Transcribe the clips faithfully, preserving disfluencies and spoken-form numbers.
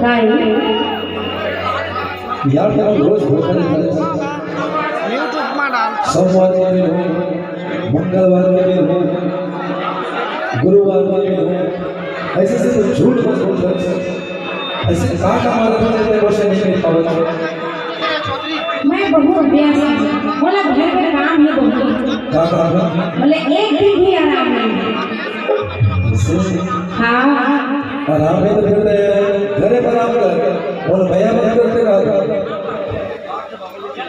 यार, मैं रोज भोजन करता हूँ। सोमवार के दिन हो, मंगलवार के दिन हो, गुरुवार के दिन हो, ऐसे से तो झूठ मत बोल। ऐसे का का मालूम है, तेरे को से नहीं मिल पावत। मैं बहुत व्यस्त हूँ, मोला घर में काम ही बहुत। का काम है? बोले, एक दिन भी आराम नहीं। ऐसे? हाँ। आराम है तो फिर तेरे घरे पर आराम कर, और भैया मत करते का?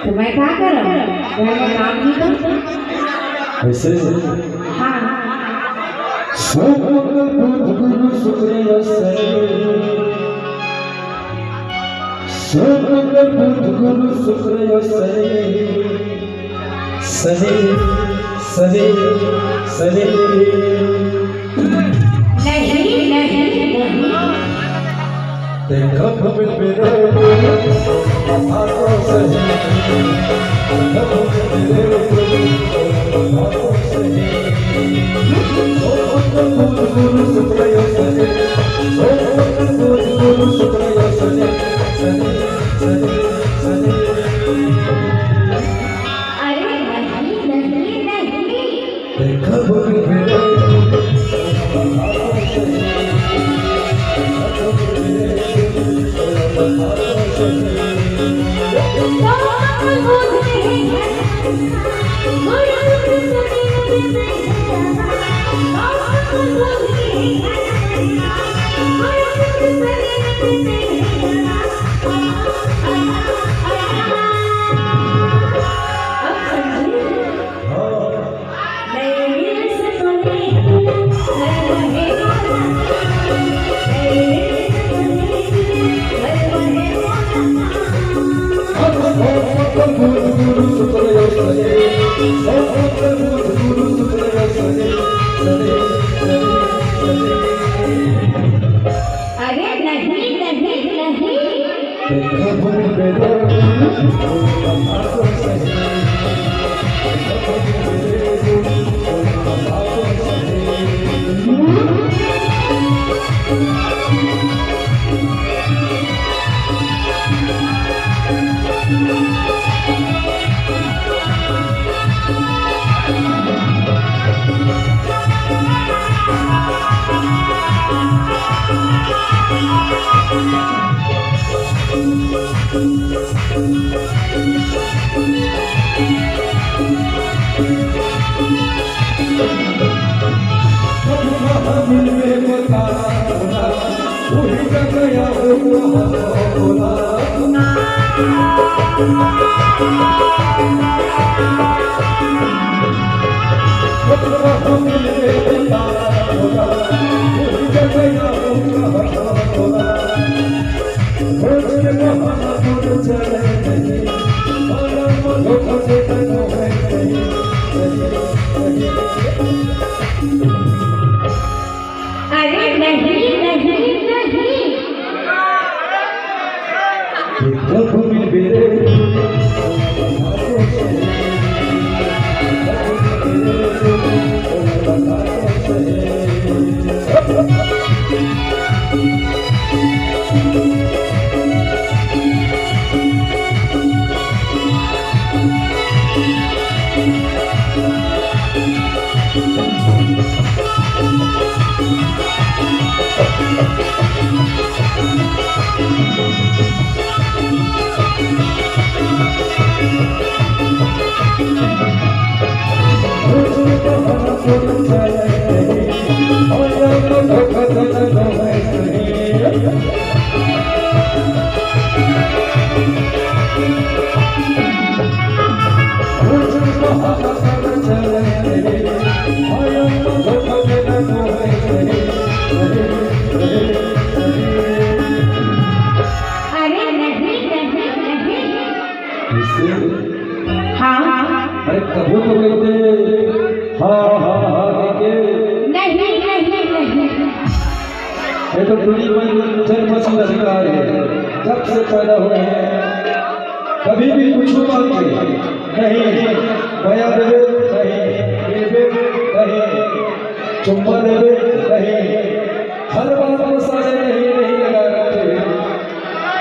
तो मैं का करम? घर में काम ही तो। ऐसे? हाँ। सोम, मंगल, बुध, गुरु, शुक्र और शनि। सोम, मंगल, बुध, गुरु, शुक्र और शनि। शनि, शनि, शनि। नहीं, नहीं, नहीं। देखो मेरे हाथों से, देखो मेरे हाथों से। अरे नहीं, नहीं, नहीं। अरे नहीं, नहीं, नहीं। अरे नहीं, नहीं, नहीं। अरे नहीं, नहीं, नहीं। कैसे? हाँ। अरे कभू तो कहते हाँ, हाँ, हाँ, हाँ, के, के। नहीं, नहीं, नहीं। ये तो टूरी मन जन्म से अधिकार है, जब से पैदा हुए हैं, कभी भी कुछ मांगे, नहीं, बया देवे, नहीं, देवे, नहीं, चुम्मा देवे, नहीं, हर बात में सारे नहीं, नहीं लगा रखे हैं।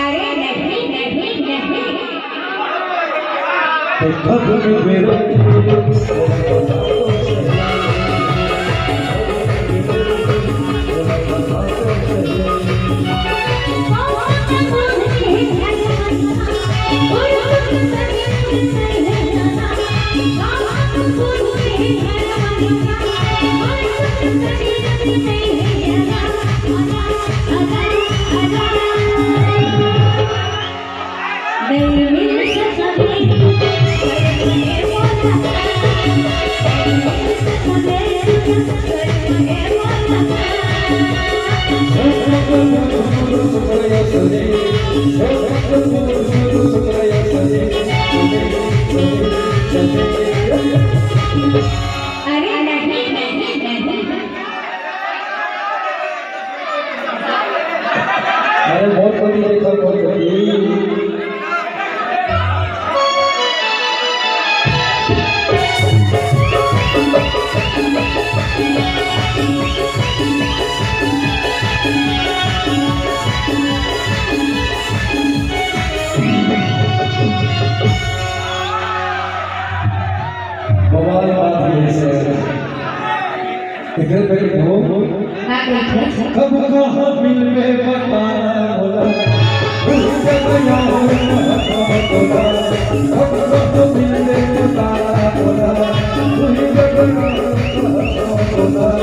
अरे नहीं, नहीं, नहीं। अरे नहीं, नहीं, नहीं। अरे बहुत बढ़िया, एक बार बहुत बढ़िया। बवाल बात है सर। एकरे पे हो। का कहिथे? कब कहाँ मिलबे बताना मोला, भूल गया हूँ कहाँ तोला। कब कहाँ मिलबे बताना मोला, भूल गया हूँ कहाँ तोला।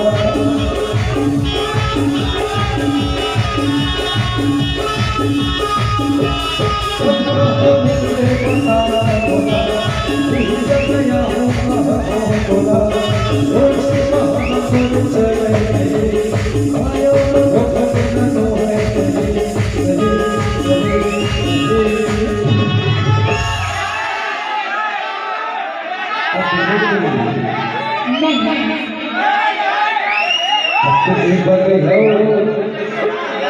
नहीं। अब तो एक बार नहीं है,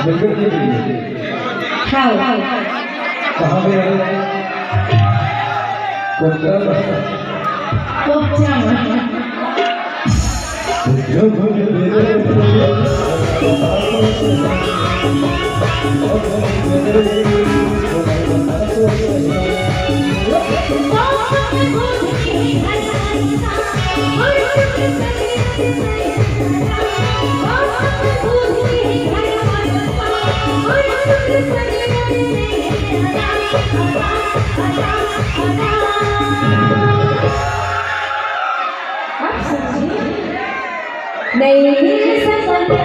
बिल्कुल नहीं मिली। हाँ। कहाँ पे है? कोटा। कोटा। आप समझे? नहीं मिल सकते।